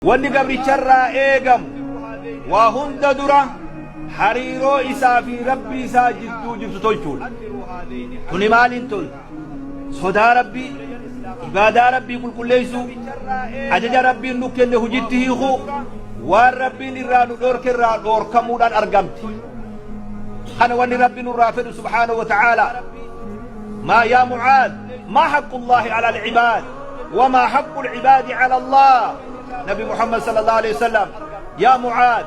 Wanni gabricharraa eegamu waa hunda dura hariiroo isaa fi Rabbii isaa jidduu jirtu tolchuudha. Tuni maaliin tolti? Sodaa Rabbii, ibaadaa Rabbii qulqulleessuu, ajaja Rabbiin nu kenne hojitti hiikuu, waan Rabbiin irraa nu dhoorke irraa dhoorkamuudhaan argamti. Kana wanni Rabbi nurraa fedhu subhaanahu wa ta'aalaa. Maa yaa Mucaad, maa haqqullaahi ala al-cibaad, wamaa haqqu al-cibaadi ala Allah. Nabi Muhammad sallallahu alayhi wa sallam, yaa Mucaad,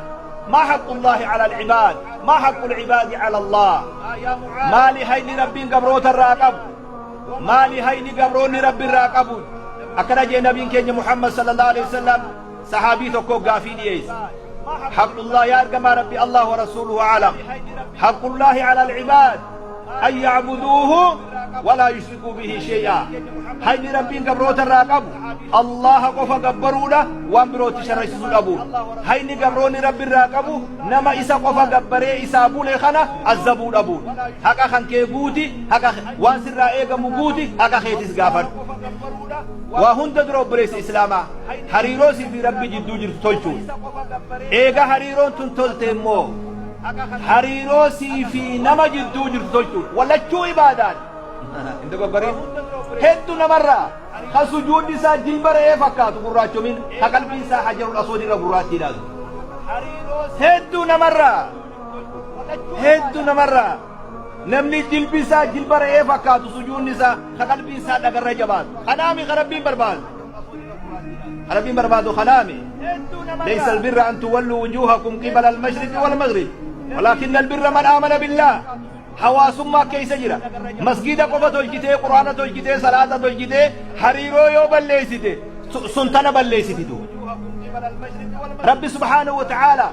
maa haqqullaahi ala al-cibaad, maa haqqu al-cibaadi ala Allah. Maali hayni Rabbiin gabroota irraa qabu? Maali hayni gabroonni Rabbi irraa qabu? Akkana jee Nabiin keenya Muhammad sallallahu alayhi wa sallam sahaabii tokko gaafii dhiyeesse. Haqqullah yaa ergamaa Rabbi Allah wa rasuuluhu alam. Haqqullaahi ala al-cibaad an yacbuduuhu walaa yushrikuu bihi shay'a. Hayni Rabbiin gabroota irraa qabu Allaha qofa gabbaruudha, waan birootti sharraysisuu dhabuudha. Hayni gabroonni Rabbi irraa qabu nama isa qofa gabbaree isaa bule kana azzabuu dhabuudha. Haqa kan kee guuti, haqa waan sirraa eegamu guuti, haqa keetis gaafadhu. Waa hunda dura, obboleessa Islaamaa, hariiroo sii fi Rabbi jidduu jirtu tolchuudha. Eega hariiroon tun tolte immoo hariiroo sii fi nama jidduu jirtu tolchuudha. Walachuu ibaadaadha. Hin dogoggorin. Hedduu namarraa ka sujuudni isaa jilba re'ee fakkaatu gurraachomin, ka qalbiin isaa hajarul aswad irra gurraattiidhaatu. Hedduu namarraa, hedduu namarraa namni jilbi isaa jilba re'ee fakkaatu sujuudni isaa, ka qalbiin isaa dhagarra jabaatu. Kanaami ka Rabbiin barbaadu. Ka Rabbiin barbaadu kanaami. ليس البر أن تولوا وجوهكم قبل المشرق والمغرب ولكن البر من آمن بالله. Hawaasummaa keessa jira. Masgiida qofa tolchitee, Quraana tolchitee, salaata tolchitee hariiroo yoo balleessite, sun tana balleessiti duuba. Rabbi subhaanahu wa ta'aala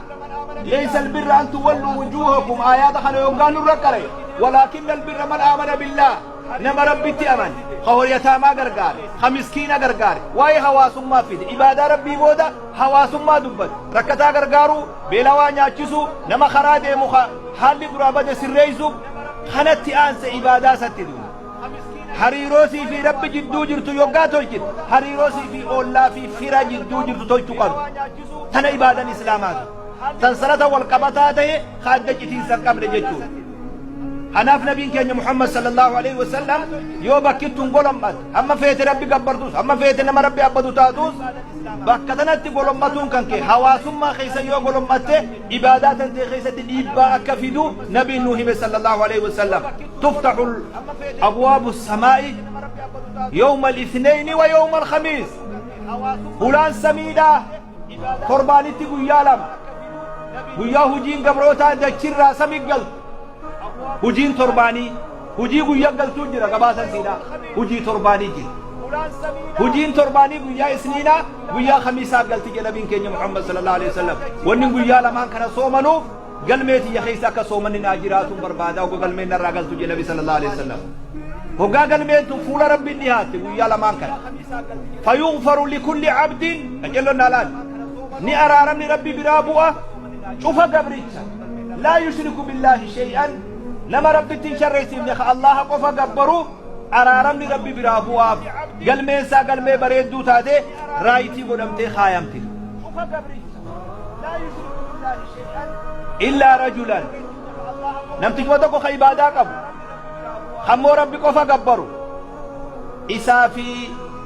ليس البر أن تولوا وجوهكم آيات kana yoggaa nurra qare, ولكن البر من آمن بالله, nama Rabbitti amane, ka horyataamaa gargaare, ka miskiina gargaare. Waa'ee hawaasummaa fide. Ibaadaa Rabbii booda hawaasummaa dubbate. Rakkataa gargaaruu, beelawaa nyaachisuu, nama karaa deemu ka haalli duraa bade sirreessu, kanatti aanse ibaadaa isatti duuba. Hariiroo sii fi Rabbi jidduu jirtu yoggaa tolchite, hariiroo sii fi oollaa fi fira jidduu jirtu tolchuu qabdu. Tana ibaadan Islaamaatu sansalata wal qabataa ta'e, ka adda citiinsa hin qabne jechuudha. Kanaaf Nabiin keenya Muhammad sallallahu alaihi wasallam yoo bakki tun golommate, hamma feete Rabbi gabbartus, hamma feete nama Rabbi abbadu taatus, bakka tanatti golommatuun kan kee hawaasummaa keessa yoo golommatte ibaadaa tantee keessatti dhiibbaa akka fidu Nabiin nuu hime sallallahu alaihi wasallam. تفتح أبواب السماء يوم الاثنين ويوم الخميس. Hulaan samiidhaa torbaanitti guyyaa lama, guyyaa hujiin gabrootaa dachirraa sami galtu. Hujiin torbaanii hujii guyyaa galtuu jira, gabaasan siidha, hujii torbaanii jira. Hujiin torbaanii guyyaa Isniinaa, guyyaa Khamiisaa galti jedha Nabiin keenya Muhammad sallallahu alaihi wasallam. Wanni guyyaa lamaan kana soomanuuf galmee tiyya keessa akka soomanni naa jiraatuun barbaada, hogga galmeen narraa galtu jedha Nabi sallallahu alaihi wasallam. Hoggaa galmeen tun fuula Rabbiin dhihaatte guyyaa lamaan kana, فيغفر لكل عبد qajeelloon naalaan ni araaramni Rabbi biraa bu'a cufa gabricha لا يشرك بالله شيئا, nama Rabbitti hin sharreessiifne, ka Allaha qofa gabbaru araaramni Rabbi biraa bu'aaf, galmeensaa galmee bareedduu taate raayitii godhamtee kaayamti. إلا رجلا, namtichuma tokko ka ibaadaa qabu, kammoo Rabbi qofa gabbaru, isaa fi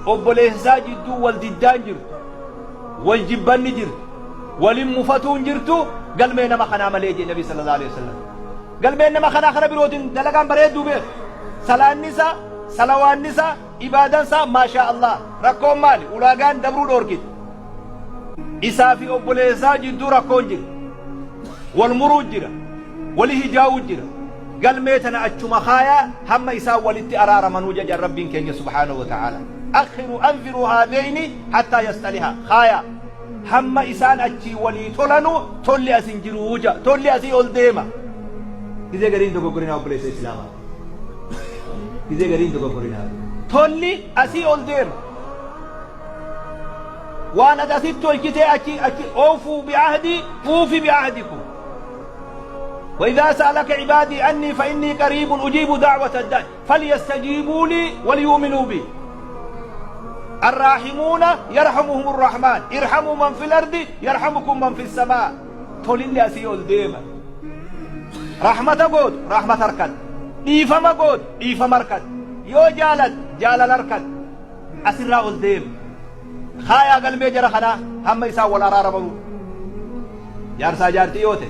obboleessaa jidduu wal diddaan jirtu, wal jibbanni jirtu, walin mufatuun jirtu, galmee nama kanaa malee jee Nabi sallallahu alaihi wasallam. Galmeen nama kanaa kana birootiin dalagaan bareedduu beeku, salaanni isaa, salawaanni isaa, ibaadan isaa maashaa Allah. Rakkoon maali? Ulaagaan dabruu dhoorkite. Isaa fi obboleessaa jidduu rakkoon jira, wal muruu jira, wali hijaa'uu jira. Galmee tana achuma kaayaa hamma isaan walitti araaramanuu jajan Rabbiin keenya subhaanahu wa ta'ala. أخروا أنظروا هذين حتى يصطلحا, kaaya hamma isaan achii walii tolanu, tolli asin jiruu ja, tolli asii ol deema. Gizee gariin dogoggorinaa, obboleessa Islaamaa, gizee gariin dogoggorinaa, tolli asii ol deema. Waan ati asitti tolchitee achi achi أوفوا بعهدي أوف بعهدكم. وإذا سألك عبادي عني فإني قريب أجيب دعوة الداع فليستجيبوا لي وليؤمنوا بي. Arraahimuuna yarhamuhumur rahmaan. Irhamuu man fil ardi yarhamukum man fis samaa. Tolinni asii ol deema. Rahmata gootu rahmata harkatta. Dhiifama gootu dhiifama harkatta. Yoo jaalatte jaalala harkatta. Asirraa ol deema. Kaayaa galmee jara kanaa hamma isaan wal araaramanuu. Jaarsaa jaartii yoo ta'e,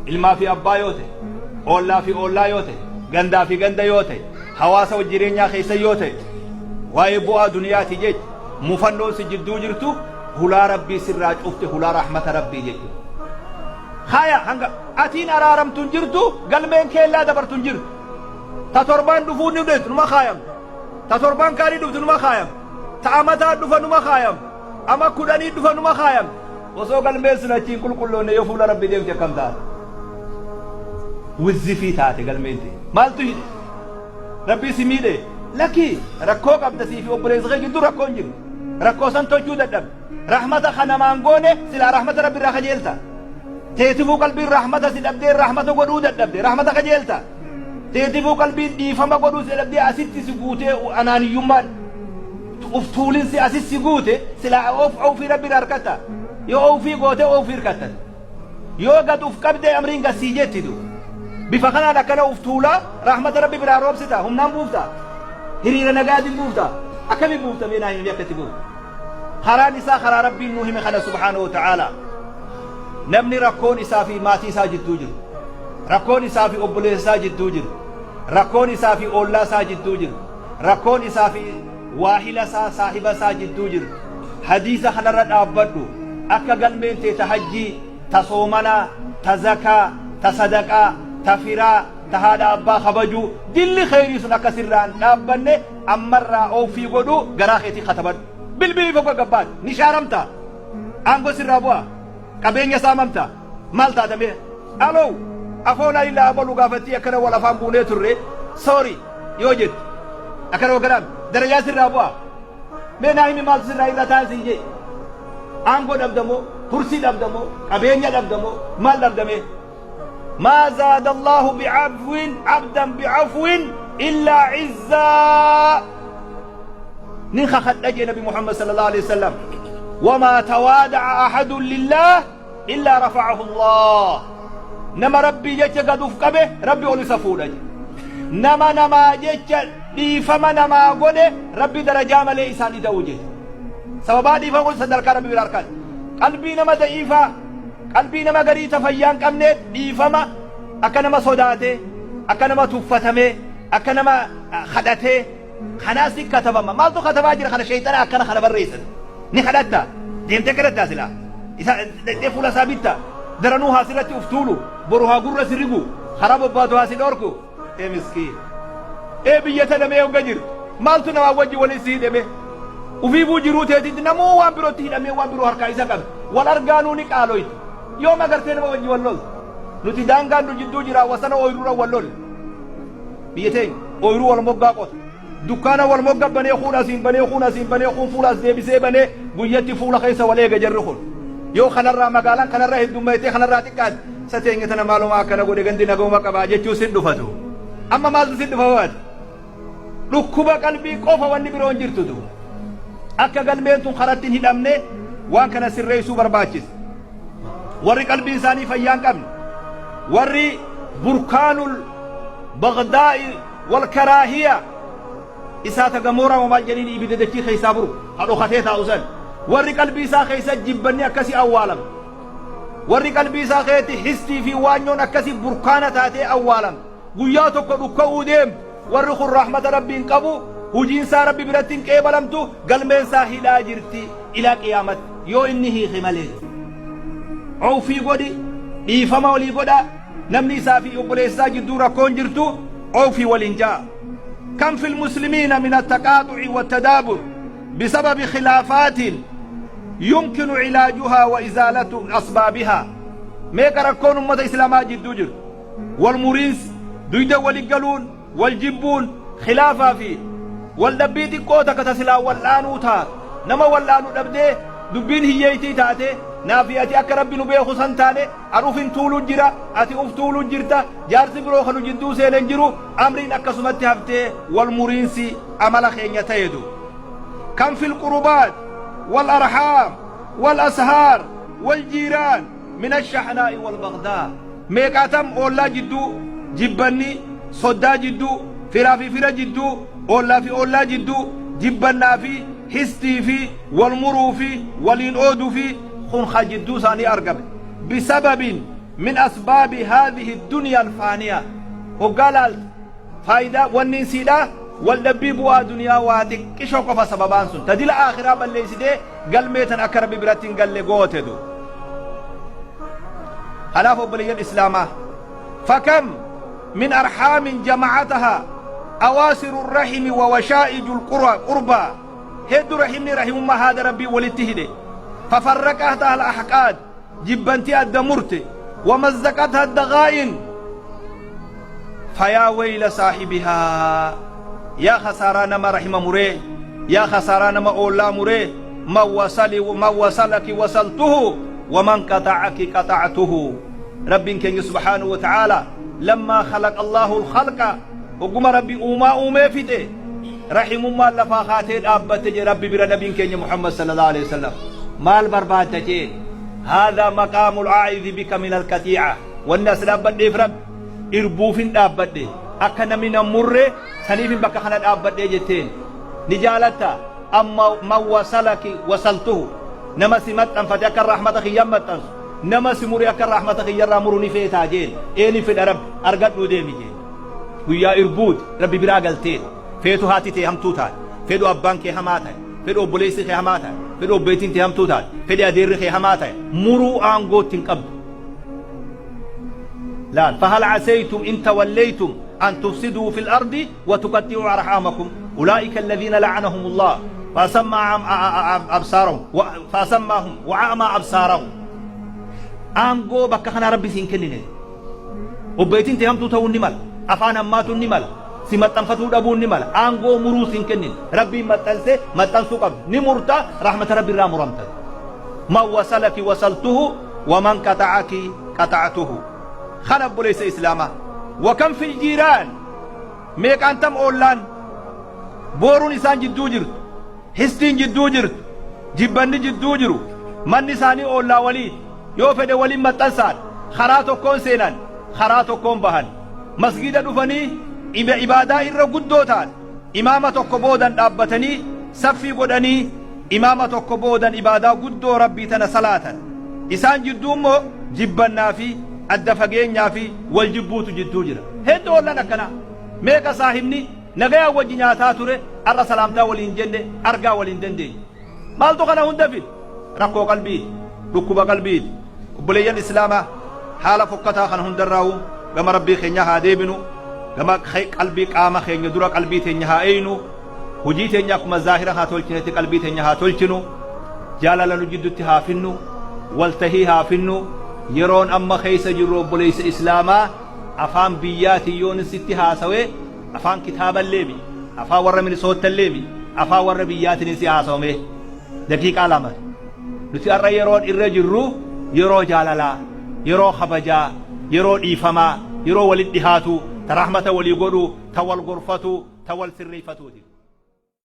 ilmaa fi abbaa yoo ta'e, oollaa fi oollaa yoo ta'e, gandaa fi ganda yoo ta'e, hawaasa wal jireenyaa keessa yoo ta'e, waa'ee bu'aa duniyaati jecha mufannoon si jidduu jirtu hulaa Rabbii sirraa cufte, hulaa rahmata Rabbii jechuudha. Haya hanga atiin araaramtu hin jirtu, galmeen keellaa dabartu hin jirtu. Ta torbaan dhufuu ni dhuftu numa kaayamtu. Ta torbaan kaanii dhuftu numa kaayamtu. Ta amataa dhufa numa kaayamtu. Ama kudhanii dhufa numa kaayamtu. Osoo galmeen sun achiin qulqulloonne yoo fuula Rabbii deemte akkam taate? Wizzifii taate galmeen tee. Maaltu hidhe? Rabbii si miidhe? Lakkii rakkoo qabda sii fi obboleessa kee gidduu rakkoon jiru. Rakkoo san tolchuu dadhabde. Rahmata ka namaan goone silaa rahmata Rabbi irraa kajeelta. Teetifuu qalbiin rahmata si dhabdee rahmata godhuu dadhabde rahmata kajeelta. Teetifuu qalbiin dhiifama godhuu si dadhabdee asitti si guutee anaaniyyummaan. Uf tuulinsi asis si guute silaa of ofii Rabbi irraa harkatta. Yoo ofii goote ofii hirkatta. Yoo gad uf qabde amriin gad sii jetti du. Bifa kanaan akkana uf tuulaa rahmata Rabbi biraa roobsita humnaan buufta. Hiriira nagaatiin buufta. Akkami buufta mee naa himi akka itti buufta. Karaan isaa karaa Rabbiin nuu hime kana subhaanahu wa ta'ala. Namni rakkoon isaa fi maatii isaa jidduu jiru. Rakkoon isaa fi obboleessa isaa jidduu jiru. Rakkoon isaa fi oollaa isaa jidduu jiru. Rakkoon isaa fi waahila isaa, saahiba isaa jidduu jirtu. Hadiisa kanarra dhaabbadhu. Akka galmeen tee ta hajjii, ta soomanaa, ta zakaa, ta sadaqaa, ta firaa, ta haadha abbaa kabajuu, dilli kheyrii sun akka sirraa hin dhaabbanne ammarraa ooffii godhuu garaa keetii katabadhu. Bilbiliif hogga gabbaate ni shaaramta. Aangoo sirraa bu'a. Qabeenya saamamta. Maal taata mee? Alow! Afoonaa lillaa abalu gaafattii akkana wal afaan buunee turre. Sorry! Yoo jette akkana hogganaam darajaa sirraa bu'a. Mee naa himi maaltu sirraa irra ta'an siin jee. Aangoo dhabdamoo, kursii dhabdamoo, qabeenya dhabdamoo, maal dhabdamee? Maa zaada Allahu bi'afwin abdan bi'afwin illaa izzaa. Nin kakadha jee Nabi Muhammad sallallahu alaihi wasallam. Wamaa tawaada'a ahadun lillah illaa rafa'ahu Allah. Nama Rabbii jecha gad uf qabe Rabbi ol isa fuudha jedhe. Nama namaa jecha dhiifama namaa godhe Rabbi darajaa malee isaan ida'u jedhe. Sababaa dhiifama godhe sadarkaa Rabbi bira harkaan. Qalbii nama da'iifaa, qalbii nama garii ta fayyaa hin qabneef dhiifama akka nama sodaatee, akka nama tuffatamee, akka nama kadhatee kanaas ni katabama. Maaltu katabaa jira kana sheeyxana akkana kana barreessan. Ni kadhatta. Deemtee kadhattaa silaa. Isa dhaqxee fuula isaa bitta. Daranuu haa sirratti uf tuulu. Boru haa gurra si rigu. Karaa bobbaatu haa si dhorku. Ee miskiin. Ee biyya tana mee hogga jirtu. Maaltu namaa wajji waliin si hidhame? Ufiifuu jiruu teetitti namuu waan birootti hidhamee waan biroo harkaa isa qabe. Wal argaanuu ni qaaloyte. Yoom agartee nama wajji wal loltu? Nuti daangaan nu jidduu jira wasana ooyruura wal lolle. Biyya teenya ooyruu wal moggaa qota. Dukkaana wal mogga banee kuun asiin banee kuun asiin banee kuun fuula as deebisee banee guyyatti fuula keessa wal eega jarri kun. Yoo kanarraa magaalaan kanarraa heddummeessitee kanarraa xiqqaate isa teenya tana maaluma akkana godhe gandi nagahuma qabaa jechuu sin dhufatu. Amma maaltu sin dhufa waati? Dhukkuba qalbii qofa wanni biroo hin jirtutu. Akka galmeen tun karatti hin hidhamne waan kana sirreessuu barbaachisa. Warri qalbiin isaanii fayyaa hin qabne, warri burkaanul bagdaa'i wal karaahiya isaata gamooraa maal jedhiin ibidda dachii keessaa buru ha dhokatee taa'u san warri qalbii isaa keessa jibbanni akkasii awwaalame warri qalbii isaa keessatti histii fi waanyoon akkasii burkaana taatee awwaalame guyyaa tokko dhukka'uu deemtu warri kun rahmata Rabbii hin qabu hujiin isaa Rabbi biratti hin qeebalamtu galmeen isaa hidhaa jirti ilaa qiyaamatti yoo inni hiike malee. Owfii godhi, dhiifama walii godhaa, namni isaa fi obboleessa isaa jidduu rakkoon jirtu owfii waliin ja'a. Kam fil muslimiina min attaqaaxu'i wattadaabur bisababi khilaafaatiin yumkinu cilaajuhaa wa izaalatu asbaabihaa. Meeqa rakkoon ummata islaamaa jidduu jirtu? Wal muriinsi, duyda wali galuun, Wal jibbuun, khilaafaa fi wal dhabbii xiqqoo takka ta silaa wal'aanuu taatu, nama wal'aanu dhabdee dubbiin hiyyeeytii taate, naa fi ati akka Rabbi nu beekhu san taane, an ufin tuulu jira, ati uf tuulu jirta, jaarsi biroo ka nu jidduu seene hin jiru, amriin akkasumatti haftee wal muriinsi amala keenya taye du. Kam fil qurubaat wal arhaam wal ashaar wal jiiraan min ashahnaa'i wal baghdaa. Meeqaatam oollaa jidduu jibbanni, soddaa jidduu, firaa fi fira jidduu, oollaa fi oollaa jidduu jibbannaa fi histii fi wal muruu fi waliin ooduu fi kun ka jidduu isaanii argame. Bisababin min asbaabi haadhihi duniyaa alfaaniya. Hoggaa laalte Faayidaa wanniin siidhaa wal dhabbii bu'aa duniyaa waa xiqqishoo qofa sababaan sun ta dila aakhiraa balleessitee galmee tan akka Rabbi biratti hin galle goote du. Kanaaf obboleeyyan islaamaa fakam min arhaamin jama'ataha awaasiru rahimi wa washaa'ijul qurbaa heddu rahimni rahimummaa haada Rabbii walitti hidhe fafarraqataha al-ahqaad jibbanti adda murte wamazzaqatha ad-daghaa'in Fayaa weyla saahibihaa Yaa khasaaraa nama rahima muree Yaa khasaaraa nama oollaa muree Man wasali man wasalaki wasaltuhu Waman qaxa'aki qaxa'tuhu Rabbiin keenya subhaanahu wa ta'aalaa Lammaa khalaqa Allaahu al-khalqa Hogguma Rabbi uumaa uumee fixe Rahimummaan lafaa kaatee dhaabbatte jedhe Rabbi bira Nabiin keenya Muhammad sallallahu alaihi wasallam Maal barbaadda jeen Haadhaa maqaamul aa'izi bika min al-qaxii'a Wanni as dhaabbadheef Rabbi irbuufin dhaabbadhe akka namni nan murre saniifin bakka kana dhaabbadhe jetteen ni jaalatta amma man wasalaki wasaltuhu nama si maxxanfate akka rahmata kiyyan maxxansu nama si mure akka rahmata kiyyarraa muru ni feetaa jeen ee ni fedha Rabbi argadhuu deemi jeen guyyaa irbuuti Rabbi biraa galteen feetu haati tee hamtuu taate fedhu abbaan kee hamaa ta'e fedhu obboleessi kee hamaa ta'e fedhu obboleettiin tee hamtuu taate fedhi adeerri kee hamaa ta'e muruu aangootti hin qabdu Laal fahal asaytum in tawallaytum an tufsiduu fil ardi wa tuqaxxi'uu arhaamakum ulaa'ika alladhiina la'anahumullah fa'asamma absaarahum fa'asammaahum wa a'maa absaarahum. Aangoo bakka kanaa Rabbi siin kennine. Obboleettiin tee hamtuu ta'uun ni mala. Afaan hammaatuun ni mala. Si maxxanfatuu dhabuun ni mala. Aangoo muruu siin kennine. Rabbiin maxxansee maxxansuu qabdu. Ni murta rahmata Rabbi irraa muramta. Man wasalaki wasaltuhu Waman qaxa'aki qaxa'tuhu. Kana obboleessa islaamaa. Wa kam fil jiiraan meeqaan tam oollaan booruun isaan jidduu jirtu, histiin jidduu jirtu, jibbanni jidduu jiru, manni isaanii oollaa waliiti. Yoo fedhe waliin maxxansaan karaa tokkoon seenan, karaa tokkoon bahan. Masgiida dhufanii ibaadaa irra guddoo taate imaama tokko boodan dhaabbatanii saffii godhanii Imaama tokko boodan ibaadaa guddoo Rabbii tana salaatan. Isaan jidduu immoo jibbannaa fi adda fageenyaa fi wal jibbuutu jidduu jira. Hedduu ollaan akkanaa. Meeqa saahibni nagayaan wajji nyaataa ture har'a salaamtaa walii hin jenne argaa walii hin dandeenye. Maaltu kana hunda fide? Rakkoo qalbiiti. Dhukkuba qalbiiti. Obboleeyyan Islaamaa haala fokkataa kana hundarraa'uu gama Rabbii keenyaa haa deebinu. Gama qalbii qaama keenya dura qalbii teenya haa eeynu. Hujii teenya akkuma zaahira haa tolchinetti qalbii teenya haa tolchinu. Jaalala nu jiddutti haa finnu. Waltahii haa finnu. Yeroon amma keessa jirru obboleessa Islaamaa afaan biyyaatiin yoon sitti haasawe afaan kitaaballee mi afaan warra Minisoottallee mi afaan warra biyyaatiin si haasawame daqiiqaa lama. Nuti har'a yeroon irra jirru yeroo jaalalaa, yeroo kabajaa, yeroo dhiifamaa, yeroo walitti dhihaatu, ta rahmata walii godhu, ta wal gorfatu, ta wal sirreeffatuuti.